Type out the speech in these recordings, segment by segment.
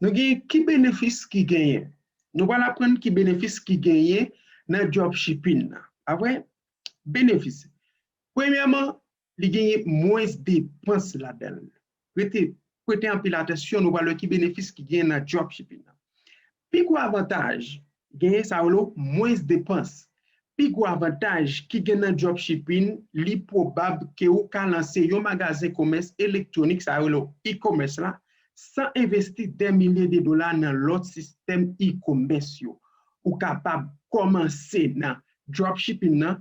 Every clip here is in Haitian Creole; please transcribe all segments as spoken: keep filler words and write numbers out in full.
Nou gen ki benefis ki genyen? Nou pral aprann ki benefis ki genyen nan dropshipping nan. Pa vre? Benefis. Premyèman, li genyen mwens depans ladan l. Prete, prete anpil atansyon, nou pral wè ki benefis ki genyen nan dropshipping nan. Pi gwo avantaj genyen sa yo lo mwens depans. Pi gwo avantaj ki gen nan dropshipping, li pwobab ke ou ka lanse yon magazen komès elektwonik, sa yo lo e-commerce la, san envesti dè milye de dola nan lòt sistèm e-commerce yo. Ou kapab kòmanse nan dropshipping nan,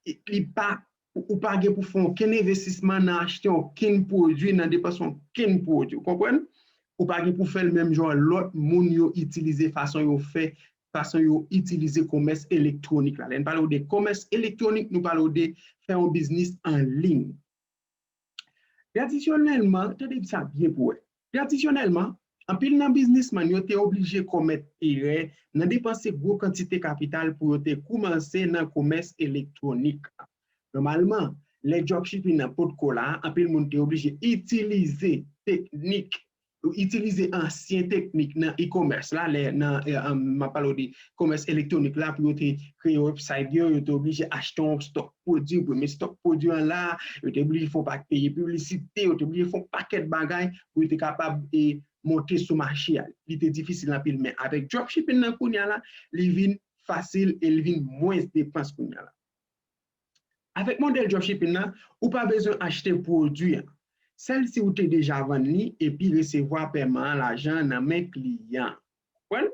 li pa, ou pa gen pou fè okenn envestisman nan achte okenn pwodui, nan depanse okenn pwodui. Ou konprann? Ou pa gen pou fè l menm jan lòt moun yo itilize fason yo fè, fason yo itilize komès elektwonik la. Lè n pale w de komès elektwonik, nou pale w de fè yon biznis an liy. Tradisyonèlman, tande sa byen pou wè. Tradisyonèlman, anpil nan biznismann yo te oblije komèt erè nan depanse gwo kantite kapital pou yo te koumanse nan komès elektwonik. Nòmalman, lè dropshipping nan potko la, anpil moun te oblije itilize teknik, itilize ansyen teknik nan e-commerce la, lè nan, eh, m ap pale w de komès elektwonik la, pou yo te kreye website yo, yo te oblije achte yon stòk pwodui, premye stòk pwodui an la, yo te oblije fè yon pakèt peye piblisite, yo te oblije fè yon pakèt bagay pou yo te kapab e monte sou mache a. Li te difisil anpil, men avèk dropshipping nan kounye a la, li vin fasil e li vin mwens depans kounye a la. Avèk modèl dropshipping nan, ou pa bezwen achte pwodui an. Sèl si ou te deja vann li epi resevwa pèman an lajan nan men kliyan. Konprann?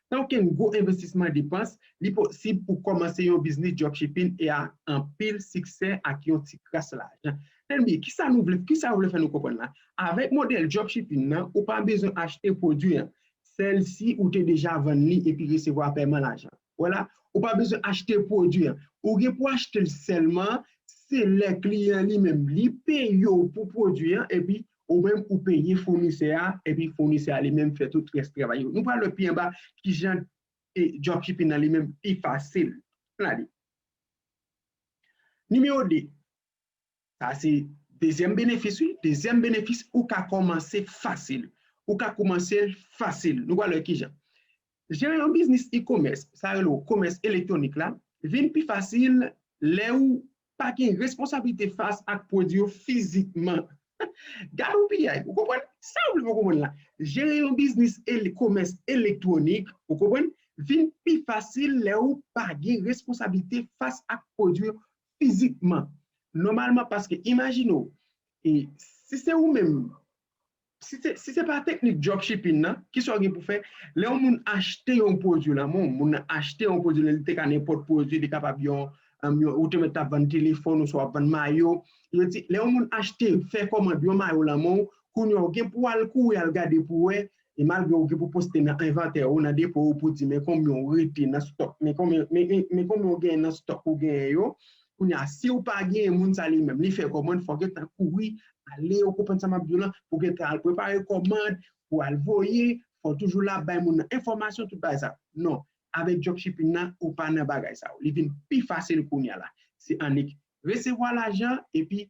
San okenn gwo envestisman depans, li posib pou kòmanse yon biznis dropshipping e a anpil siksè ak yon ti kras lajan. Tande byen, kisa nou vle, kisa yo vle fè nou konprann la? Avèk modèl dropshipping nan, ou pa bezwen achte pwodui an. Sèl si ou te deja vann li epi resevwa pèman lajan. Vwala, ou pa bezwen achte pwodui an. Ou gen pou achte l sèlman se lè kliyan li menm li peye w pou pwodui an, epi ou menm ou peye founisè a, epi founisè a li menm fè tout rès travay yo. Nou pral wè pi anba kijan e dropshipping nan li menm pi fasil. Ann ale. Nimewo de. Sa se dezyèm benefis, wi. Dezyèm benefis, ou ka kòmanse fasil. Ou ka kòmanse fasil. Nou pral wè kijan. Jere yon biznis e-commerce, sa rele w komès elektwonik la, vin pi fasil lè ou pa gen responsablite fas ak pwodui yo fizikman. Gade yon piyay, ou konprann? Sa w vle pa konprann la. Jere yon biznis ele-, komès elektwonik, ou konprann? Vin pi fasil lè ou pa gen responsablite fas ak pwodui yo fizikman. Nòmalman, paske imajine w, e, si se ou menm, si se, si se pa teknik dropshipping nan, kisa w gen pou fè? Lè yon moun achte yon pwodui lan men w, moun nan achte yon pwodui, li te ka nenpòt pwodui, li kapab yon, um, yon, ou te mèt ap vann telefòn, oswa w ap vann mayo. Yo di, lè yon moun achte, fè kòmand yon mayo lan men w, kounye a w gen pou w al kouri al gade pou w wè, e malgre w gen pou poste nan envantè ou, nan depo ou, pou di, men konbyen w rete nan stòk, men konbyen, men, men, men konbyen w genyen nan stòk ou genyen yo. Kounye a, si w pa genyen moun sa li menm, li fè kòmand, fò w gentan kouri ale, ou konprann sa m ap di w lan, pou w gentan al prepare kòmand, pou w al voye, fò w toujou la bay moun nan enfòmasyon, tout bagay sa. Non, avèk dropshipping nan, ou pa nan bagay sa yo. Li vin pi fasil kounye a la. Se annik resevwa lajan, epi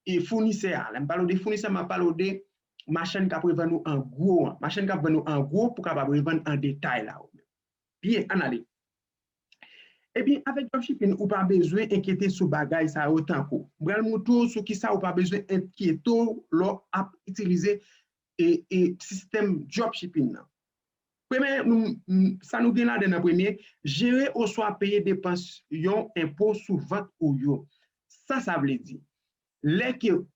e founisè a. Lè m pale w de founisè, m ap pale w de machann k ap revann ou an gwo an. Machann k ap vann ou an gwo pou kapab revann an detay la. Byen, ann ale. Ebyen, avèk dropshipping, ou pa bezwen enkyete sou bagay sa yo tankou. M pral montre w sou kisa ou pa bezwen enkyete w lè w ap itilize e, e sistèm dropshipping nan. Premye, nou, m, sa nou gen ladan nan premye, jere oswa peye depans yon enpo sou vant ou yo. Sa sa vle di? Lè ke yon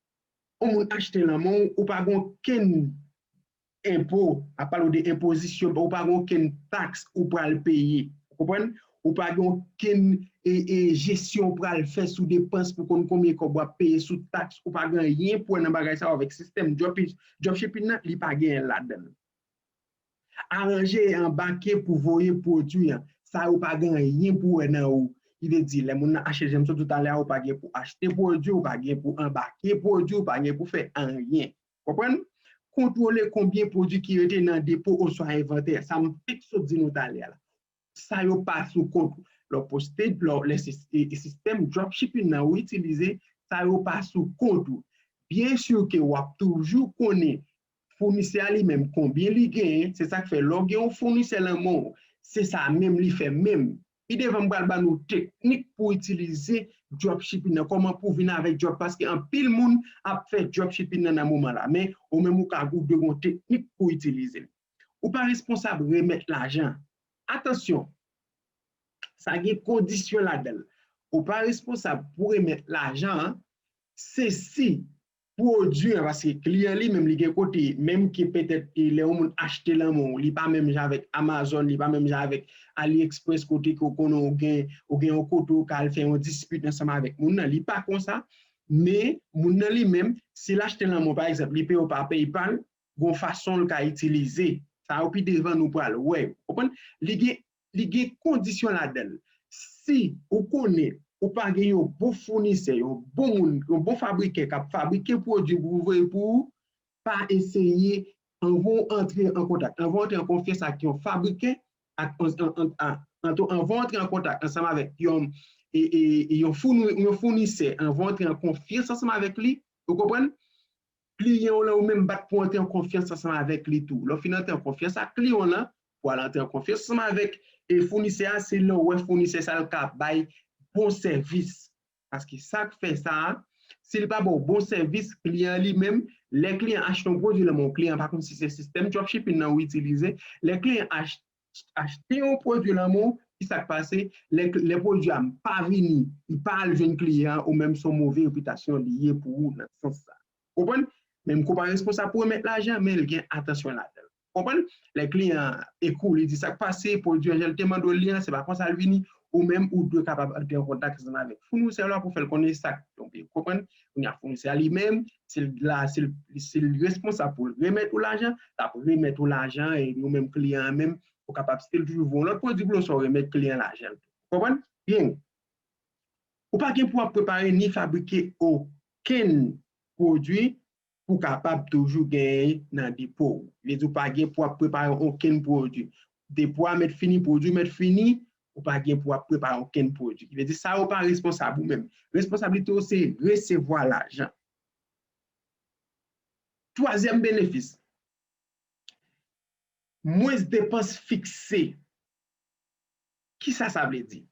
moun achte lan men w, ou pa gen okenn enpo, a pale w de enpozisyon, ou pa gen okenn taks ou pral peye. Ou konprann? Ou pa gen okenn e, e, jesyon ou pral fè sou depans pou konn konbyen kòb w ap peye sou taks. Ou pa gen anyen pou wè nan bagay sa yo avèk sistèm drop, dropshipping nan, li pa genyen ladan l. Aranje e anbake pou voye pwodui an. Sa yo pa gen anyen pou wè nan ou. Ki vle di, lè moun nan achte, jan m sot di w talè a, ou pa gen pou achte pwodui, ou pa gen pou anbake pwodui, ou pa gen pou fè anyen. Konprann? Kontwole konbyen pwodui ki rete nan depo oswa envantè. Sa m fèk sot di nou talè a la. Sa yo pa sou kont ou. Lè w poste, lè w, lè sis-, e, e sistèm dropshipping nan ou itilize, sa yo pa sou kont ou. Byen si ke w ap toujou konnen founisè a li menm, konbyen li genyen, se sa k fè lè w gen yon founisè nan men w, se sa menm li fè menm. Pi devan, m pral ba nou teknik pou itilize dropshipping nan, kòman pou vin avèk drop, paske anpil moun ap fè dropshipping nan nan moman la, men ou menm ou ka, ou dwe gen yon teknik pou itilize l. Ou pa responsab remèt lajan. Atansyon, sa gen kondisyon ladan l. Ou pa responsab pou remèt lajan an, se si pwodui an, paske kliyan li menm li gen kote, menm ke petèt e lè yon moun achte lan men w, li pa menm jan avèk Amazon, li pa menm jan avèk AliExpress kote ke w konnen w gen, w gen yon kote w ka al fè yon dispit ansanm avèk moun nan, li pa konsa, men moun nan li menm, si l achte lan men w, pa egzanp, li peye w pa PayPal, gon fason l ka itilize. Sa yo pi devan nou pral wè. Konprann? Li gen, li gen kondisyon ladan l. Si ou konnen ou pa gen yon bon founisè, yon bon moun, yon bon fabrikè k ap fabrike pwodui pou voye pou ou, pa eseye, anvan w antre an kontak, anvan w antre an konfyans ak yon fabrikè, ak, an, an, an, an, anvan w antre an kontak ansanm avèk yon, e, e, e yon founi-, yon founisè, anvan w antre an konfyans ansanm avèk li, ou konprann? Kliyan w lan, ou menm bat pou antre an konfyans ansanm avèk li tou. Lè w fin antre an konfyans ak kliyan w lan, pou al antre an konfyans ansanm avèk, e, founisè a, se lè w wè founisè sa a l ka bay bon sèvis. Paske sa k fè sa a, si l pa ba w bon sèvis, kliyan an li menm, lè kliyan achte yon pwodui lan men w, kliyan an pa konn si se sistèm dropshipping nan ou itilize, lè kliyan ach-, achte yon pwodui lan men w, ki sa k pase? Lè, lè pwodui a pa vini, li pa al jwenn kliyan an, ou menm se yon move repitasyon li ye pou ou nan sans sa. Konprann? Menm ke w pa responsab pou remèt lajan, men l gen atansyon ladan l. Konprann? Lè kliyan an ekri w, li di sa k pase, pwodui an jan l te mande w li an, se pa konsa l vini, ou menm ou dwe kapab antre an kontak ansanm avèk founisè w la pou fè l konnen sa k tonbe. Konprann? Kounye a founisè a li menm, si l la, si l, si l responsab pou l remèt ou lajan, l ap remèt ou lajan, e ou menm kliyan an menm, ou kapab still toujou voye yon lòt pwodui pou l oswa remèt kliyan an lajan l tou. Konprann? Byen. Ou pa gen pou w ap prepare ni fabrike okenn pwodui pou w kapab toujou genyen nan depo w. Vle di ou pa gen pou w ap prepare okenn pwodui. Depo a mèt fini, pwodui mèt fini, ou pa gen pou w ap prepare okenn pwodui. Vle di sa ou pa responsab ou menm. Responsablite w se resevwa lajan. Twazyèm benefis, mwens depans fikse. Kisa sa vle di?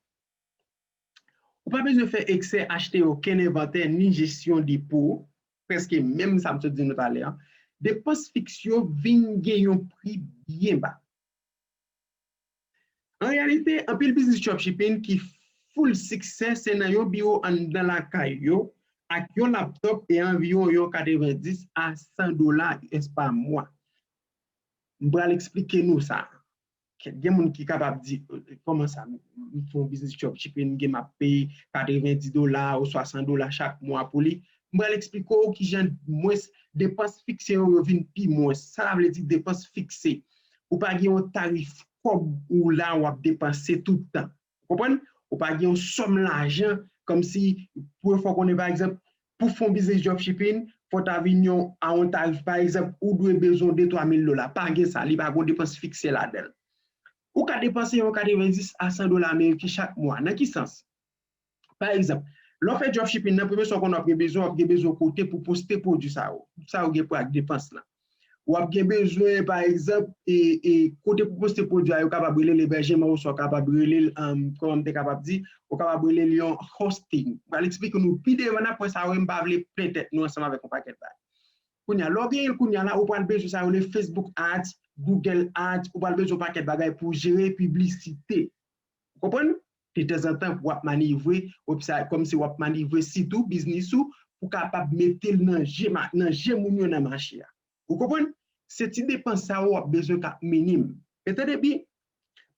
Ou pa bezwen fè eksè achte okenn envantè ni jesyon depo, prèske menm sa m sot di nou talè a. Depans fiks yo vin gen yon pri byen ba. An reyalite, anpil biznis dropshipping ki full siksè se nan yon biwo anndan lakay yo ak yon laptòp e anviwon yon katrevenndis a san dola U S pa mwa. M pral eksplike nou sa. Gen moun ki kapab di, "Kòman sa, m fè yon biznis dropshipping, gen m ap peye katrevenndis dola oswa san dola chak mwa pou li?" M pral eksplike w kijan mwens depans fikse yo, yo vin pi mwens. Sa vle di depans fikse. Ou pa gen yon tarif kòb ou la w ap depanse tout tan. Ou konprann? Ou pa gen yon sòm lajan, kòmsi pou yo fè w konnen, pa egzanp, pou fè yon biznis dropshipping, fò w ta vin yon, a yon tarif, pa egzanp, ou dwe bezwen de twa mil dola. Pa gen sa, li pa gen depans fikse ladan l. Ou ka depanse yon katrevenndis a san dola ameriken chak mwa. Nan ki sans? Pa egzanp, lè w fè dropshipping nan, premye sa w konnen w ap gen bezwen, w ap gen bezwen kote pou poste pwodui sa yo. Sa yo gen pou ak depans lan. W ap gen bezwen, pa egzanp, e, e, kote pou poste pwodui a, yo kapab rele l ebèjeman, oswa w kapab rele l, um, kòman m te kapab di, ou kapab rele l yon hosting. M pral eksplike nou pi devan, n ap wè sa yo, m pa vle plen tèt nou ansanm avèk yon pakèt bagay. Kounye a, lè w genyen l kounye a la, ou pral bezwen sa yo rele Facebook Ads, Google Ads, ou pral bezwen yon pakèt bagay pou jere piblisite. Ou konprann? Detanzantan, w ap manevre, w ap sa, kòmsi w ap manevre sitou biznis ou pou kapab mete l nan je ma-, nan je moun yo nan mache a. Ou konprann? Se ti depans sa yo w ap bezwen k ap minim. Men tande byen,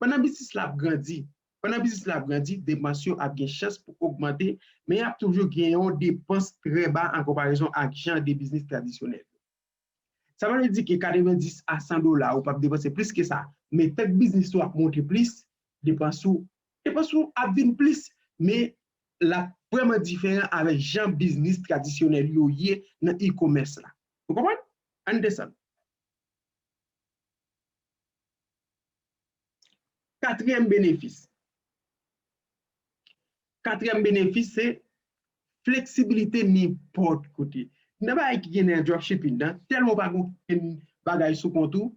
pandan biznis la ap grandi, pandan biznis la ap grandi, depans yo ap gen chans pou ogmante, men y ap toujou gen yon depans trè ba an konparezon ak jan de biznis tradisyonèl yo. Sa pa vle di ke katrevenndis a san dola ou p ap depanse plis ke sa. Men tank biznis ou ap monte plis, depans ou, depans ou ap vin plis, men l ap vrèman diferan avèk jan biznis tradisyonèl yo ye nan e-commerce la. Ou konprann? Ann desann. Katriyèm benefis. Katriyèm benefis se fleksibilite nenpòt kote. Nan bagay ki gen nan dropshipping nan, tèlman w pa gen okenn bagay sou kont ou,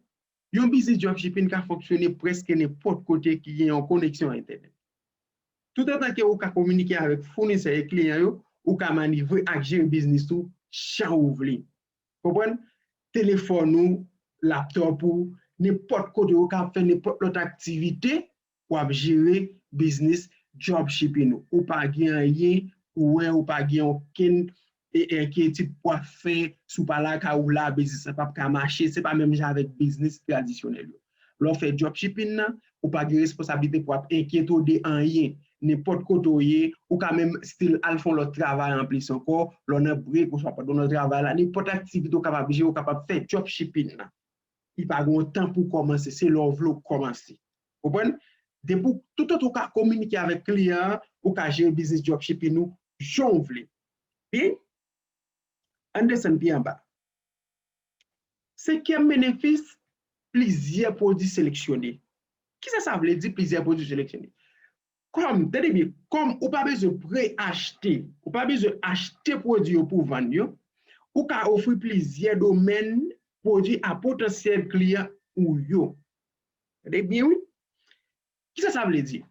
yon biznis dropshipping ka fonksyone prèske nenpòt kote ki gen yon koneksyon entènèt. Toutotan ke ou ka kominike avèk founisè e kliyan yo, ou ka manevre ak jere biznis ou jan ou vle. Konprann? Telefòn ou, laptòp ou, nenpòt kote ou ka fè nenpòt lòt aktivite, w ap jere biznis dropshipping ou. Ou pa gen anyen pou wè, ou pa gen okenn e enkyetid pou w ap fè si w pa lakay ou la, biznis la p ap ka mache. Se pa menm jan avèk biznis tradisyonèl yo. Lè w fè dropshipping nan, ou pa gen responsablite pou w ap enkyete w de anyen. Nenpòt kote w ye, ou ka menm still al fè yon lòt travay anplis ankò, lè w nan brek oswa pandan w nan travay la, nenpòt aktivite w kapab jere, w kapab fè dropshipping nan. Li pa gen yon tan pou w kòmanse, se lè w vle w kòmanse. Konprann? Depi w, toutotan w ka kominike avèk kliyan an, ou ka jere biznis dropshipping ou jan w vle. Pi, ann desann pi anba. Senkyèm benefis, plizyè pwodui seleksyone. Kisa sa vle di, plizyè pwodui seleksyone? Kòm, tande byen, kòm ou pa bezwen pre-achte, ou pa bezwen achte pwodui yo pou vann yo, ou ka ofri plizyè domèn pwodui a potansyèl kliyan ou yo. Tande byen, wi. Kisa sa vle di?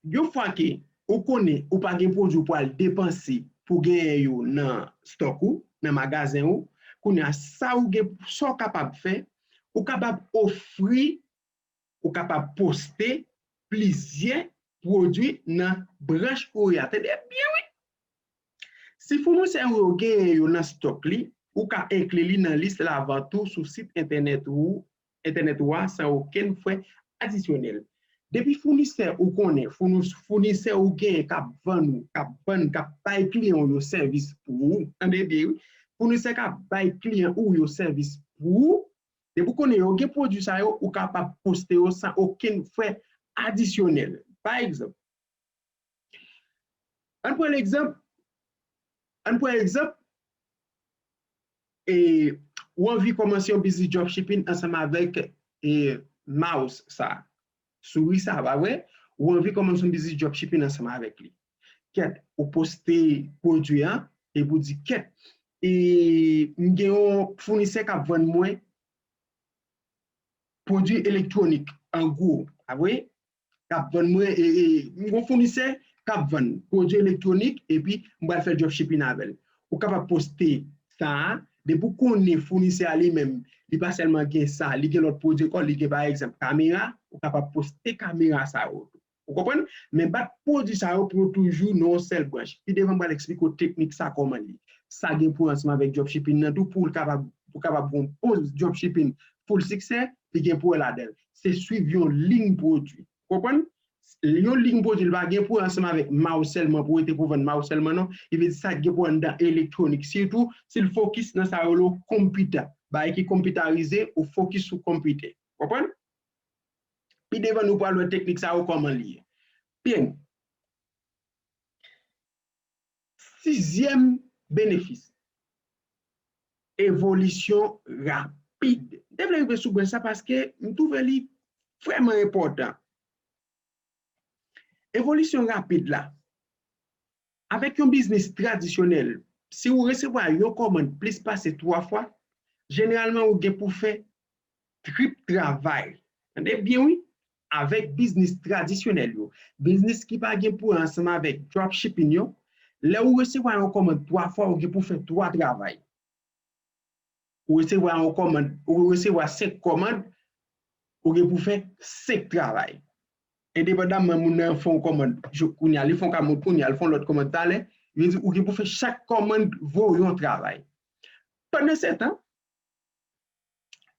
Yon fwa ke ou konnen ou pa gen pwodui ou pral depanse pou genyen yo nan stòk ou, nan magazen ou, kounye a sa ou gen, sa w kapab fè, ou kapab ofri, ou kapab poste plizyè pwodui nan branch kouri a. Tande byen, wi! Si founisè ou yo genyen yo nan stòk li, ou ka enkli li nan lis lavant ou sou sit entènèt ou, entènèt ou a san okenn frè adisyonèl. Depi founisè ou konnen, founis-, founisè ou genyen k ap vann ou, k ap vann, k ap bay kliyan ou yo sèvis pou ou, tande byen, wi, founisè k ap bay kliyan ou yo sèvis pou ou, depi w konnen yo gen pwodui sa yo, ou kapab poste yo san okenn frè adisyonèl. Pa egzanp, ann pran egzanp, ann pran egzanp, e, ou anvi kòmanse yon biznis dropshipping ansanm avèk, e, mouse sa, souri sa, pa vre? Ou anvi kòmanse yon biznis dropshipping ansanm avèk li. Kèt, ou poste pwodui an, epi w di, kèt, e, m gen yon founisè k ap vann mwen pwodui elektwonik, an gwo, pa vre? K ap vann mwen, e, e, m gon founisè k ap vann pwodui elektwonik, epi m pral fè dropshipping avè l. Ou kapab poste sa a, depi w konnen founisè a li menm, li pa sèlman gen sa, li gen lòt pwodui ankò, li gen, pa egzanp, kamera, ou kapab poste kamera sa yo tou. Ou konprann? Men bat pwodui sa yo pou yo toujou nan yon sèl branch. Pi devan, m pral eksplike w teknik sa kòman l ye. Sa gen pou wè ansanm avèk dropshipping nan tou, pou l kapab, pou kapab gon bon dropshipping full siksè, li gen pou wè ladan l. Se swiv yon liy pwodui. Konprann? Yon liy pwodui, li pa gen pou wè ansanm avèk mouse sèlman, pou rete pou vann mouse sèlman, non. Li vle di sa gen pou wè anndan elektwonik. Sitou, si l fokis nan sa yo rele computer. Bagay ki konpitarize, ou fokis sou konpitè. Konprann? Pi devan, nou pral wè teknik sa yo kòman li ye. Byen. Sizyèm benefis, evolisyon rapid. M te vle rive sou pwen sa paske m twouve li vrèman enpòtan. Evolisyon rapid la. Avèk yon biznis tradisyonèl, si w resevwa yon kòmann plis pase twa fwa, jeneralman ou gen pou fè trip travay. Tande byen wi, avèk biznis tradisyonèl yo, biznis ki pa gen pou wè ansanm avèk dropshipping yo, lè ou resevwa yon kòmann twa fwa, ou gen pou fè twa travay. Ou resevwa yon kòmann, ou resevwa senk kòmann, ou gen pou fè senk travay. Endepandamman moun nan fè yon kòmann kounye a, li fè yon kòmann kounye a, li fè yon lòt kòmann talè, vle di ou gen pou fè chak kòmann voye yon travay. Pandansetan,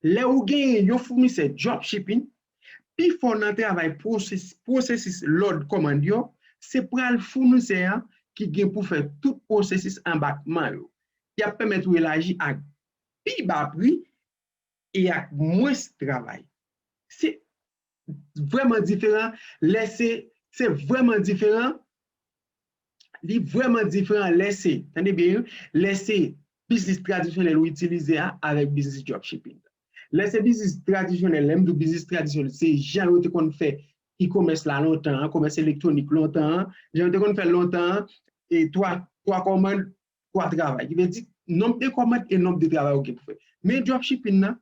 lè ou genyen yon founisè dropshipping, pifò nan travay pwoses-, pwosesis lòd kòmann yo, se pral founisè an ki gen pou fè tout pwosesis anbakman yo. Y ap pèmèt ou elaji ak pi ba pri e ak mwens travay. Se vrèman diferan lè se, se vrèman diferan, li vrèman diferan lè se, tande byen wi, lè se biznis tradisyonèl ou itilize a avèk biznis dropshipping. Lè se biznis tradisyonèl, lè m di w biznis tradisyonèl, se jan yo te konn fè e-commerce la lontan an, komès elektwonik lontan an, jan yo te konn fè l lontan an, e twa, twa kòmann, twa travay. Ki vle di, nonb de kòmand e nonb de travay ou gen pou fè. Men dropshipping nan,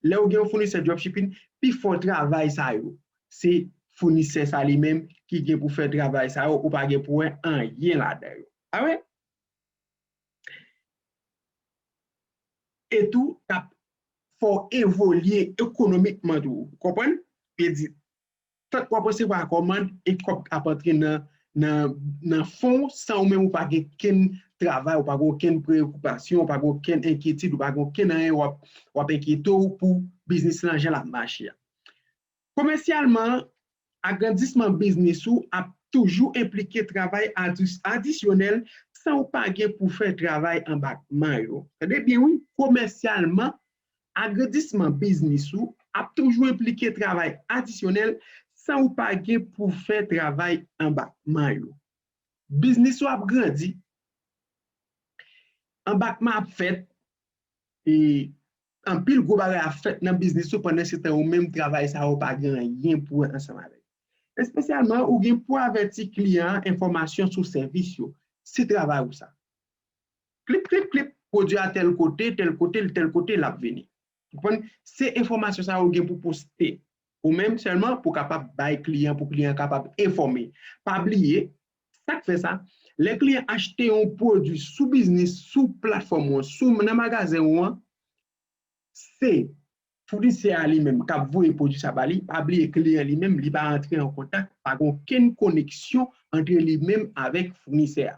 lè ou gen yon founisè dropshipping, pifò travay sa yo, se founisè sa li menm ki gen pou fè travay sa yo, ou pa gen pou wè anyen ladan yo. A wè? E tou, k ap fè w evolye ekonomikman tou. Ou konprann? Vle di, tank w ap resevwa kòmand e kòb ap antre nan, nan, nan fon w san ou menm ou pa gen kenn travay, ou pa gen okenn preokipasyon, ou pa gen okenn enkyetid, ou pa gen okenn anyen w ap, w ap enkyete w pou biznis lan jan l ap mache a. Komèsyalman, agrandisman biznis ou ap toujou enplike travay adis- adisyonèl san ou pa gen pou fè travay anba men yo. Tande byen wi, komèsyalman, agrandisman biznis ou ap toujou enplike travay adisyonèl san ou pa gen pou fè travay anba men yo. Biznis ou ap grandi, anba men ap fèt, e anpil gwo bagay ap fèt nan biznis ou pandan se tan ou menm travay sa yo pa gen anyen pou wè ansanm avèk. Espesyalman, ou gen pou avèti kliyan an enfòmasyon sou sèvis yo. Se travay ou sa. Klip, klip, klip, pwodui a tèl kote, tèl kote, tèl kote, l ap vini. Ou konprann? Se enfòmasyon sa yo ou gen pou poste. Ou menm sèlman pou kapab bay kliyan, pou kliyan kapab enfòme. Pa bliye, sa k fè sa, lè kliyan achte yon pwodui sou biznis, sou platfòm ou an, sou, nan magazen ou an, se founisè a li menm k ap voye pwodui sa ba li. Pa bliye kliyan li menm, li pa antre an kontak, pa gen okenn koneksyon antre li menm avèk founisè a.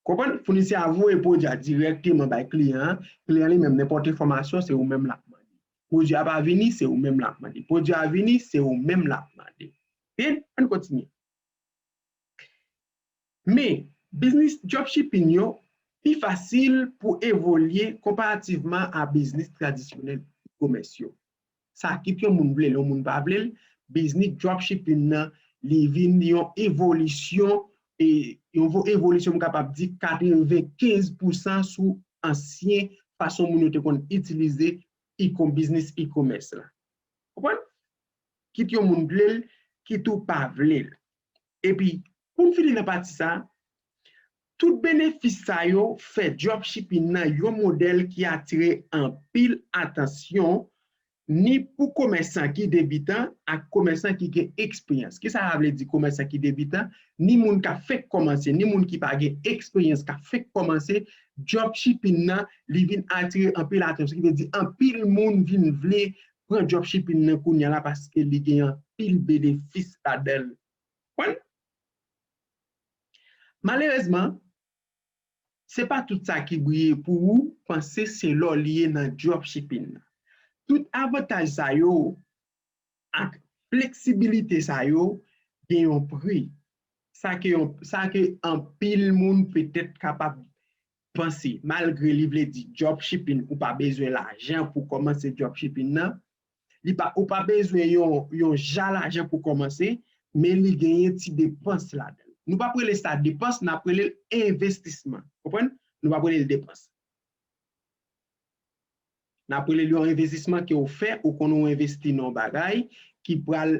Konprann? Founisè a voye pwodui a dirèkteman bay kliyan an. Kliyan li menm, nenpòt enfòmasyon, se ou menm l ap mande. Pwodui a pa vini, se ou menm l ap mande. Pwodui a vini, se ou menm l ap mande. Byen, ann kontinye. Men, biznis dropshipping yo pi fasil pou evolye konparativman a biznis tradisyonèl e-commerce yo. Sa kit yon moun vle l, yon moun pa vle l, biznis dropshipping nan, li vin yon evolisyon, e yon vo- evolisyon, m kapab di katrevenkenz pousan sou ansyen fason moun yo te konn itilize e-com, biznis e-commerce la. Konprann? Kit yon moun vle l, kit ou pa vle l. Epi, pou n fini nan pati sa, tout benefis sa yo fè dropshipping nan yon modèl ki atire anpil atansyon, ni pou komèsan ki debitan ak komèsan ki gen eksperyans. Kisa sa vle di, komèsan ki debitan? Ni moun k ap fenk kòmanse, ni moun ki pa gen eksperyans k ap fenk kòmanse, dropshipping nan, li vin atire anpil atansyon. Ki vle di, anpil moun vin vle pran dropshipping nan kounye a la paske li gen anpil benefis ladan l. Konprann? Malerezman, se pa tout sa ki briye pou ou panse se lò li ye nan dropshipping nan. Tout avantaj sa yo ak fleksibilite sa yo gen yon pri. Sa ke yon, sa ke anpil moun petèt kapab panse, malgre li vle di dropshipping, ou pa bezwen lajan pou kòmanse dropshipping nan, li pa, ou pa bezwen yon, yon ja lajan pou kòmanse, men li genyen ti depans ladan l. Nou p ap rele sa depans, n ap rele l envestisman. Konprann? Nou p ap rele l depans. N ap rele l yon envestisman ke w fè, ou konn ou envesti nan yon bagay ki pral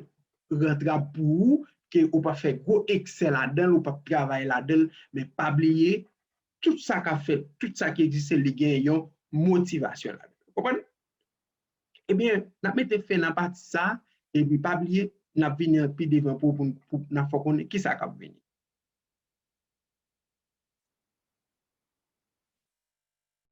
rantab pou ou, ke ou p ap fè gwo eksè ladan l, ou p ap travay ladan l, men pa bliye, tout sa k ap fèt, tout sa ki egziste, li gen yon motivasyon ladan l. Konprann? Ebyen, n ap mete fen nan pati sa, epi pa bliye, n ap vini pi devan pou, pou, pou n ap fè w konnen kisa k ap vini.